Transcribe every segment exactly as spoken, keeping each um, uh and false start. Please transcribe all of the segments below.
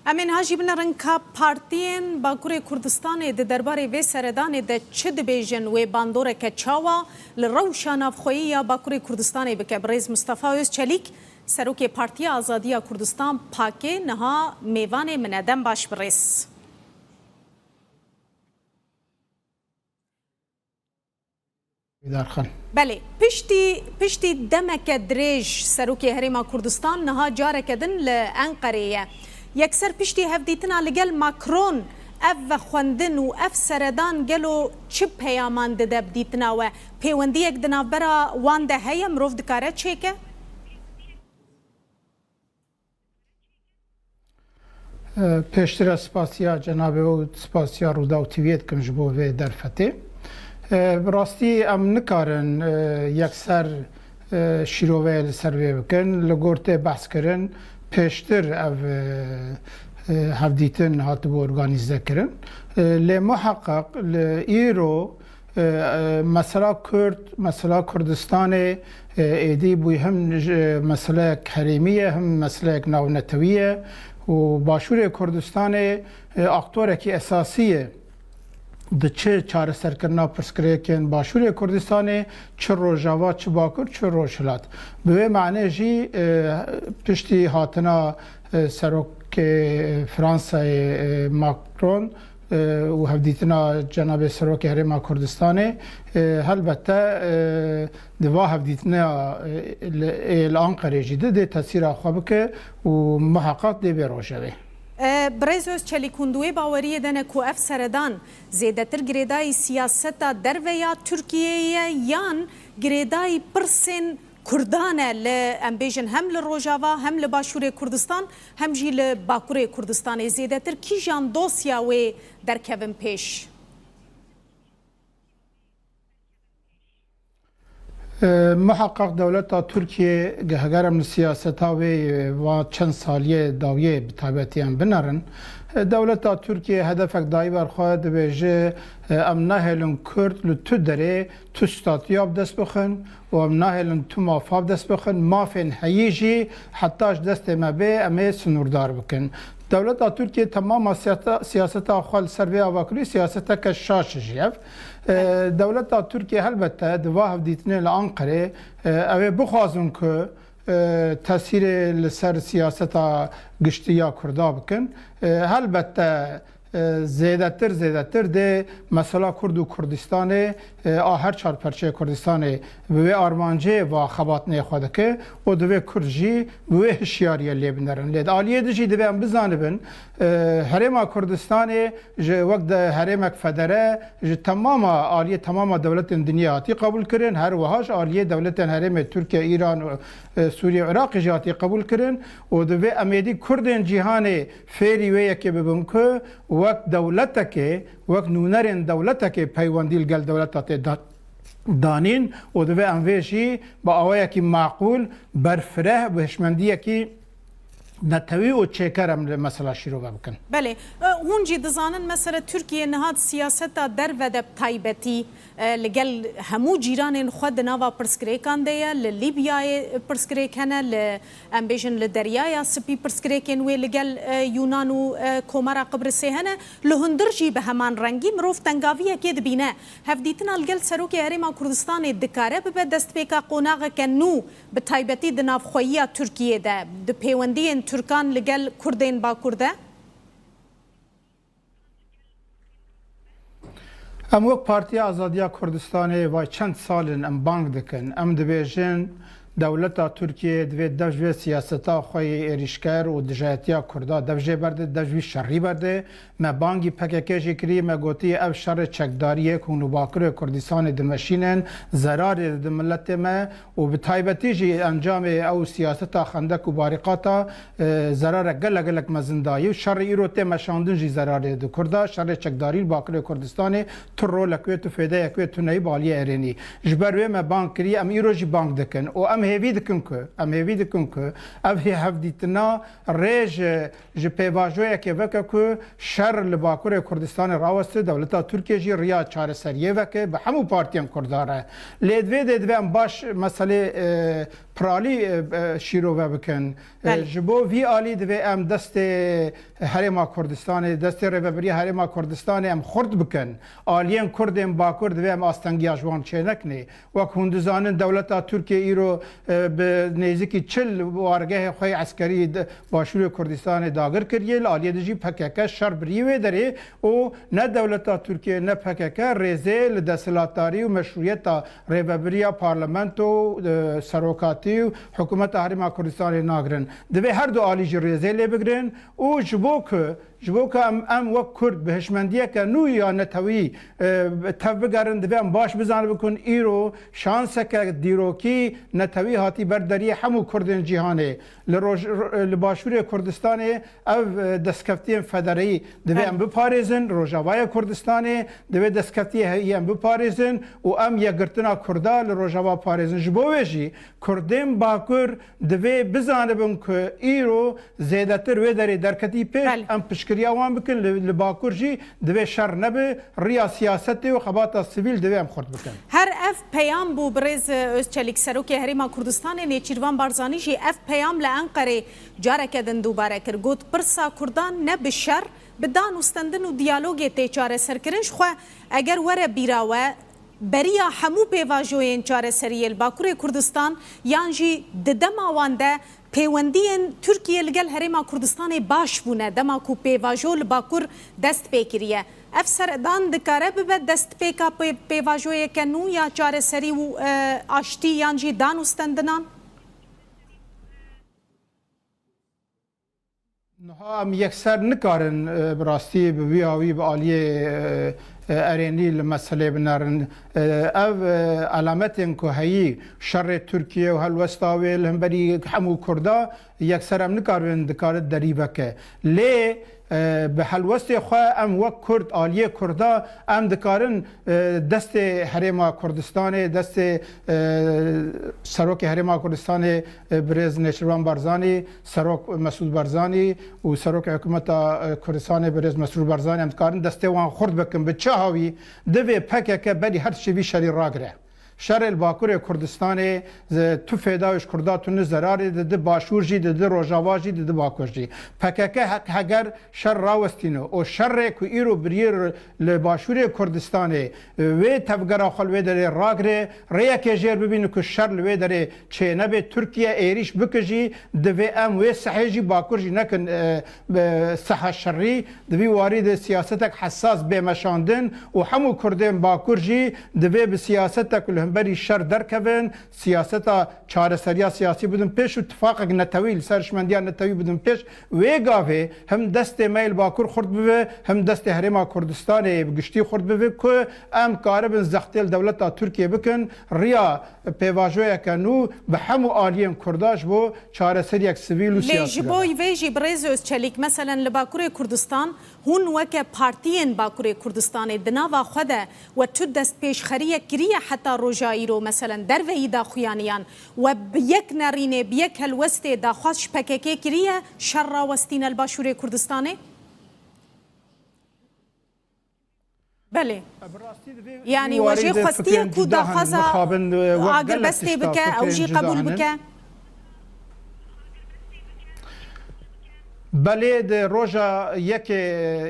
Em ê niha jî binerin ka partiyên Bakurê Kurdistanê di derbarê vê seredanê de çi dibêjin, wê bandoreke çawa li rewşa navxweyî ya Bakurê Kurdistanê bike. Birêz Mustafa Özçelîk, serokê Partiya Azadiya Kurdistan, pakê, niha mêvanê min e. Dem baş birêz. Belê, piştî, piştî demeke dirêj Serokê Herêma Kurdistan niha careke din li Enqerê ye. Yekser piştî hevdîtina li gel Macron, ev vexwendin û ev seredan gelo çi peyaman dide bi dîtina we? Pêwendiyek di navbera wan de heye, mirov dikare çêke? Pêştir ez spasiya cenabê û spasiya Rûdaw T V'yê dikim ji bo vê derfetê. Bi rastî em nikarin yekser şîroveyê li ser vê bikin. Li gor tê behs kirin, pêştir ev hevdîtin hatibû organîze kirin. Lê muheqeq li îro E, e, mesela Kurd, mesela Kurdistanê, e, êdî bûyî him ji, meseleyek herêmî ye, him meseleyek navnetewî ye û Başûrê Kurdistanê, e, aktorekî esasî ye. Di çi çareserkirina pirsgirêkên Başûrê Kurdistanê, çi Rojava, çi Bakur, çi Rojhilat. Bi wê manê jî, e, piştî hatina, e, Serokê Fransayê, e, Macron, e, û hevdîtina Cenabê Serokê Herêma Kurdistanê, e, helbette, e, di va hevdîtina, e, li, ê li Anqerê jî di dê tesîra xwe bike û muheqeq dê bê rojevê. E, Birêz Özçelîk, hûn di wê baweriyê de ne ku ev seredan zêdetir girêdayî siyaseta derve ya Tirkiyeyê ye yan girêdayî pirsên Kurdan e li, em bêjin, hem li Rojava, hem li Başûrê Kurdistan, hem jî li Bakurê Kurdistanê. Zêdetir kîjan dosya wê derkevin pêş? E, muheqeq dewleta Tirkiye, ge-, heger em li siyaseta wê, e, va çend saliyê dawiyê bi taybetî em binerin, e, dewleta Tirkiye hedefek dayî ber xwe, dibêje, e, em nahêlin Kurd li tu derê tu statuya bi dest bixin û em nahêlin tu mafa bi dest bixin, mafên heyî jî heta ji destê me bê, em ê sinûrdar bikin. Dewleta Tirkiye temama siyaseta, siyaseta xwe li ser vê ava kiriye, siyaseteke şaş e jî ev. E, dewleta Tirkiye helbette di va hevdîtinê li Anqerê, e, ew ê bixwazin ku, e, tesîrê li ser siyaseta giştî ya Kurda bikin. E, helbette, e, zêdetir, zêdetir dê mesela Kurd û Kurdistanê, e, a her çar perçeyê Kurdistanê bi wê armancê va xebatinê xwe dike û divê Kurd jî bi wê hişyariyê lê binerin. Lê di aliyê din jî divê em bizanibin, e, Herêma Kurdistanê ji wek de herêmek federe ji temama aliyê temama dewletên dinyê hatî qebûl kirin, her wiha ji aliyê dewletên herêmê Tirkiye, Îran û, e, Sûriye û Iraqê jî hatî qebûl kirin û divê em êdî Kurdên cîhanê fêrî wê yekê bibin ku wek dewletekê, wek nûnerên dewletekê peywendî li gel dewleta tê da-, danîn û divê em vê jî bi awayekî maqûl, berfireh, bi hişmendiyekî netewî û çêker em li mesela şîrove bikin. Belê, e, hûn jî dizanin, mesela Tirkiye niha di siyaseta derve de bi taybetî, e, li gel hemû cîranên xwe di nava pirsgirêkan de ye, li Lîbyayê pirsgirêk hene, li, em bêjin, li Deryaya Spî pirsgirêkên wê li gel, e, Yûnan û, e, Komara Qibrisê hene. Li hundir jî bi heman rengî mirov tengaviyekê dibîne. Hevdîtina li gel Serokê Herêma Kurdistanê dikare bibe destpêka qonaxeke nû, bi taybetî di navxweyiya Tirkiyê de, di pêwendiyên Tirkan li gel Kurdên Bakur de? Em wek Partiya Azadiya Kurdistanê vay çend sal in em bang dikin. Em dibêjin, dewleta Tirkiyê divê dev ji vê siyaseta xwe yê êrîşker û dijayetiya Kurda dev jê berde, dev ji vî şerî berde. Me bangî P K K jî kirî, me gotiye ev şerê çekdarî ye ku hûn li Bakurê Kurdistanê dimeşînin, zerarê dide miletê me û bi taybetî jî encamê ew siyaseta xendek û barîqata, e, zerarek gelek gelek mezin dayî û şerê îro tê meşandin jî zerarê dide Kurda, şerê çekdarî li Bakurê Kurdistanê tu rolek wê, tu fêdeyek wê, tu neyî bi aliyê erênî. Ji ber wê me bang kiriye, em îro jî bang dikin û em hêvî dikin ku, em hêvî dikin ku ev hê-, hevdîtina rê ji, ji pêvajoyekê veke ku şer li Bakurê Kurdistanê raweste, dewleta Tirkiye jî riya çareseriyê veke bi hemû partiyên Kurda re. Lê divê dê divê em baş meselê, e, piralî, e, e, şîrove bikin. E, Belê. Ji bo vî alî divê em destê Herêma Kurdistanê, destê Rêvebiriya Herêma Kurdistanê em xurt bikin. Aliyên Kurdên Bakur divê em astengiya ji wan çênekinê. Wek hûn dizanin, dewleta Tirkiye îro, e, bi nêzîkî çil wargehê xwe yê eskerî di Başûrê Kurdistanê dagir kiriye, li aliyê din jî P K K şer birî wê derê û ne dewleta Tirkiye ne P K K rêzê li desthilatdarî û meşrûyeta rêvebiriya parlamento, e, serokatî û hikûmeta Herêma Kurdistanê nagirin. Divê her du alî jî rêzê lê bigirin û ji bo ku Ji bo ku em, em wek Kurd bi hişmendiyeke nû ya netewî, e, tev bigerin, divê em baş bizanibin ku îro şanseke dîrokî netewî hatî ber deriyê hemû Kurdên cîhanê. Li roj-, li Başûrê Kurdistanê ev, e, destkeftiyên federeyî divê Belê. em biparêzin, Rojavaya Kurdistanê divê destkeftiyê heyî em biparêzin û em yekgirtina Kurda li Rojava parêzin. Ji bo wê jî Kurdên Bakur divê bizanibin ku îro zêdetir wê derê derketî pêş, Belê. em piştgiriya wan bikin, li, li Bakur jî divê şer nebe, riya siyasetê û xebata sivîl divê em xurt bikin. Her ev peyam bû birêz Özçelik, Serokê Herêma Kurdistanê, Nêçîrvan Barzanî jî ev peyam li Enqerê careke din dubare kir. Got, pirsa Kurdan ne bi şer, bi danûstendin û diyalogê tê çareserkirin. Ji xwe eger were bîra we, beriya hemû pêvajoyên çareseriyê li Bakurê Kurdistan yan jî di dema wan de pêwendiyên Tirkiye li gel Herêma Kurdistanê baş bûne, dema ku pêvajo li Bakur dest pê kiriye. Ev serdan dikare bibe destpêka pê-, pêvajoyeke nû ya çareserî û, e, aştî yan jî danûstendinan? Niha em yekser nikarin, e, bi rastî bi vî awî bi aliyê, e, e, erênî li meselê binerin. E, ev, e, elametên ku heyî şerê Tirkiye û helwesta wê li hemberî hemû Kurda yekser em nikaribin dikare derî veke. Lê, e, bi helwestê xwe em wek Kurd, aliyê Kurda em dikarin, e, destê Herêma Kurdistanê, destê, e, Serokê Herêma Kurdistanê, e, birêz Nêçirvan Barzanî, Serok Mesûd Barzanî û Serokê Hikûmeta, e, Kurdistanê birêz Mesrûr Barzanî, em dikarin destê wan xurt bikin. Bi çi hawî? Divê P K K berî her tiştî vî şerî ragire. Şerê li Bakurê Kurdistanê, e, tu fêda ji Kurda tune, zerarê dide Başûr jî, dide Rojava jî, dide Bakur jî. P K K he-, heger şer rawestîne û şerê ku îro birî li Başûrê Kurdistanê, e, wê tevgera xwe li wê derê ragire, rêyekê jêr bibîne ku şer li wê derê çênebe, Tirkiye êrîş bike jî, divê em wê sehê jî Bakur jî nekin, e, e, seha şerî. Di vî warî de siyasetek hesas bê meşandin û hemû Kurdên Bakur jî divê bi siyasetek li hemberî şer derkevin, siyaseta çareseriya siyasî bidin pêş û tifaqek netewî li ser hişmendiya netewî bidin pêş. Wê gavê him destê me yê li Bakur xurt bibe, him destê Herêma Kurdistanê bi giştî xurt bibe ku em karibin zextê li dewleta Tirkiye bikin, riya pêvajoyeke nû bi hemû aliyên Kurda ji bo çareseriyek sivîl û Lê siyasî ji bo bebe. Vê jî birêz Özçelik, meselen li Bakurê Kurdistan, hûn weke partiyên Bakurê Kurdistanê di nava xwe de we tu destpêşxeriyek kiriye heta roja îro, meselen derveyî daxuyaniyan, we bi yek nerînê, bi yek helwestê daxwaz ji P K K kiriye şer rawestîne li Başûrê Kurdistanê? Belê. Bi rastî di vê, Yanî vî we warî jê de xwestiye fikrên ku cuda hene, daxwaza mixabin, e, wek gelek agirbestê tişta bike, ew fikrên jî cuda qebûl hene. Bike? Belê, di roja yekê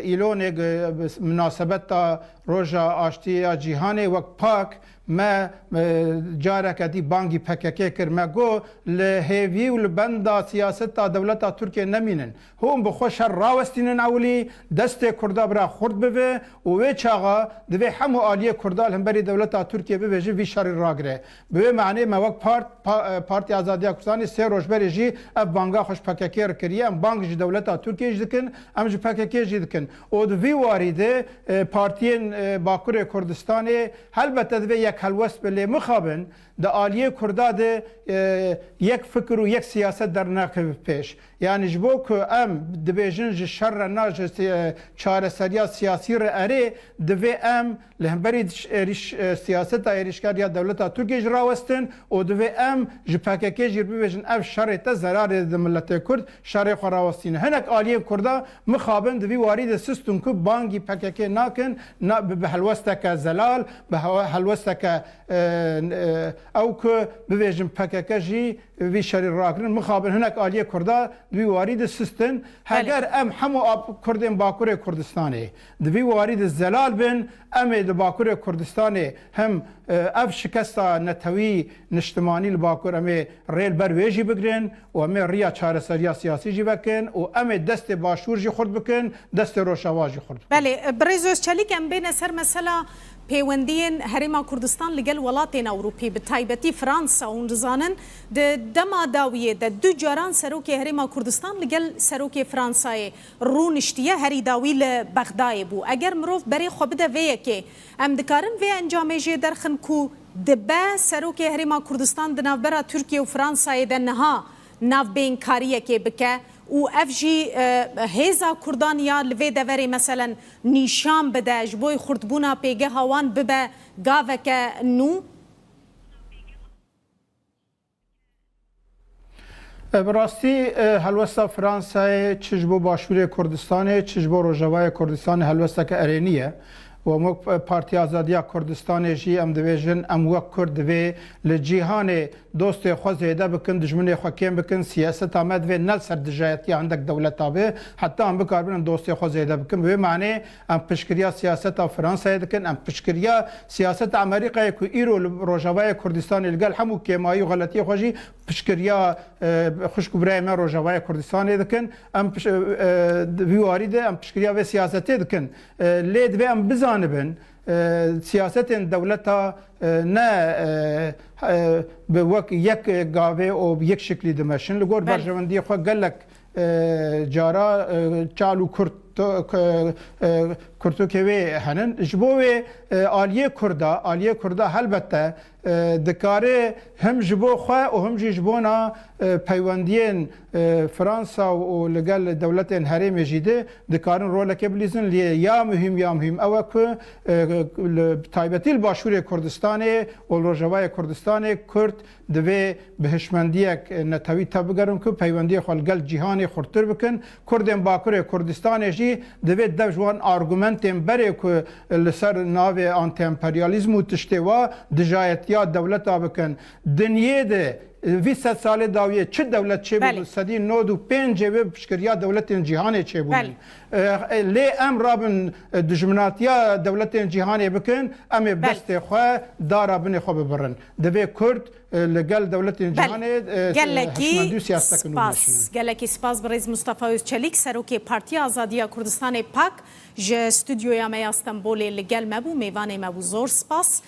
Îlonê, e, bi minasebeta Roja Aştî ya Cîhanê wek pak me, e, careke dî bangî P K K kir. Me got, li hêvî û li benda siyaseta dewleta Tirkiye nemînin. Hûn bi xwe şer rawestînin ewilî, destê Kurda bira xurt bibe û wê çaxa divê hemû aliyê Kurda li hemberî dewleta Tirkiye bibêje vî şerî ragire. Bi wê manê me wek part, pa-, e, Partiya Azadiya Kurdistanê sê roj berê jî ev banga xwe ji P K K re kiriye. Em bang ji dewleta Tirkiye jî dikin, em ji P K K jî dikin. Û di vî warî de, e, partiyên, e, Bakurê Kurdistanê helbete divê yek helwest be, lê mixabin di aliyê Kurda de, e, yek fikir û yek siyaset dernakeve pêş. Yani ji bo ku em dibêjin ji şer re na, ji si-, çareseriya siyasî re erê, divê em li hemberî ş-, êrîş, e, siyaseta êrîşkar ya dewleta Tirkiyê jî rawestin û divê em ji P K K jî bibêjin ev şerê te zerarê dide miletê Kurd, şerê xwe rawestîne. Hinek aliyên Kurda mixabin di vî warî de sistin ku bangî P K K nakin, na, bi, bi helwesteke zelal, bi hewa-, helwesteke, e, e, ew ku bibêjin P K K jî vî şerî rakirin. Mixabin hinek aliyê Kurda di vî warî de sistin. Belê. Heger em hemû ap-, Kurdên Bakurê Kurdistanê di vî warî de zelal bin, em ê li Bakurê Kurdistanê hem, e, ev şikesta netewî niştimanî li Bakur em ê rê li ber wê jî bigrin û em ê riya çareseriya siyasî jî vekin û em ê destê Başûr jî xurt bikin, destê Rojava jî xurt bikin. Belê, e, Birêz Özçelik, em bêne ser mesela pêwendiyên Herêma Kurdistan li gel welatên Ewropî, bi taybetî Fransa. Hûn dizanin, di dema dawiyê de du caran Serokê Herêma Kurdistan li gel Serokê Fransayê rûniştiye, herî dawî li Bexdayê bû. Eger mirov berê xwe bide vê yekê, em dikarin vê encamê jê derxin ku dibe Serokê Herêma Kurdistan di navbera Tirkiye û Fransayê de niha navbênkariyekê bike û ev jî, e, hêza Kurdan ya li vê deverê meselen nîşan bide, ji bo xurtbûna pêgeha wan bibe gaveke nû? E, bi rastî, e, helwesta Fransayê çi ji bo Başûrê Kurdistanê, çi ji bo Rojavayê Kurdistanê helwesteke erênî ye. Û em wek, e, Partiya Azadiya Kurdistanê jî em dibêjin, em wek Kurd divê li cîhanê dostê xwe zêde bikin, dijminê xwe kêm bikin, siyaseta me divê ne li ser dijayetiya hindek dewleta be, heta em bikaribin em dostê xwe zêde bikin. Bi vê manê em piştgiriya siyaseta Fransayê dikin, em piştgiriya siyaseta Amerîkayê ku îro li Rojavayê Kurdistanê li gel hemû kêmayî û xeletiyê xwe jî piştgiriya, e, xwişk û birayê me Rojavayê Kurdistanê dikin. Em piş-, e, e, di vî warî de em piştgiriya vê siyasetê dikin. E, lê divê em bizanibin, e, siyasetên dewleta, e, ne, e, e, bi wek yek gavê û bi yek şiklî dimeşin. Li gor Belê. berjewendiyê xwe gelek, e, cara, e, çal û kurt, e, kurtokê wê henin. Ji bo wê, e, aliyê Kurda, aliyê Kurda helbette, e, dikare him ji bo xwe û him jî ji bona, e, peywendiyên, e, Fransa û li gel dewletên herêmê jî de dikarin rolekê bilîzin. Lê ya muhîm, ya muhîm ew e ku, e, li, taybetî li Başûrê Kurdistanê û li Rojavayê Kurdistanê Kurd divê bi hişmendiyek, e, netewî tevbigerin ku peywendiyê xwe li gel cîhanê xurttir bikin. Kurdên Bakurê Kurdistanê jî divê dev ji wan argumentên berê ku li ser navê anti-emperyalîzm û tiştê wa dijayetiya dewleta bikin. Dinyê de, e, vî sed salê dawiyê çi dewlet çêbû, Belê. sedî nod û pêncê wê piştgiriya dewletên cîhanê çêbûne. Belê. E, e, lê em rabin, e, dijminatiya dewletên cîhanê bikin, em ê Belê. destê xwe dara binê xwe bibirin. Divê Kurd, e, li gel dewletên Belê. cîhanê, e, Gelekî hişmendî û siyasetek nû spas. bimeşînin. Gelekî spas Birêz Mustafa Özçelik, Serokê Partiya Azadiya Kurdistanê, pak, ji stûdyoya me ya Stenbolê li gel me bû, mêvanê me bû. Zor spas.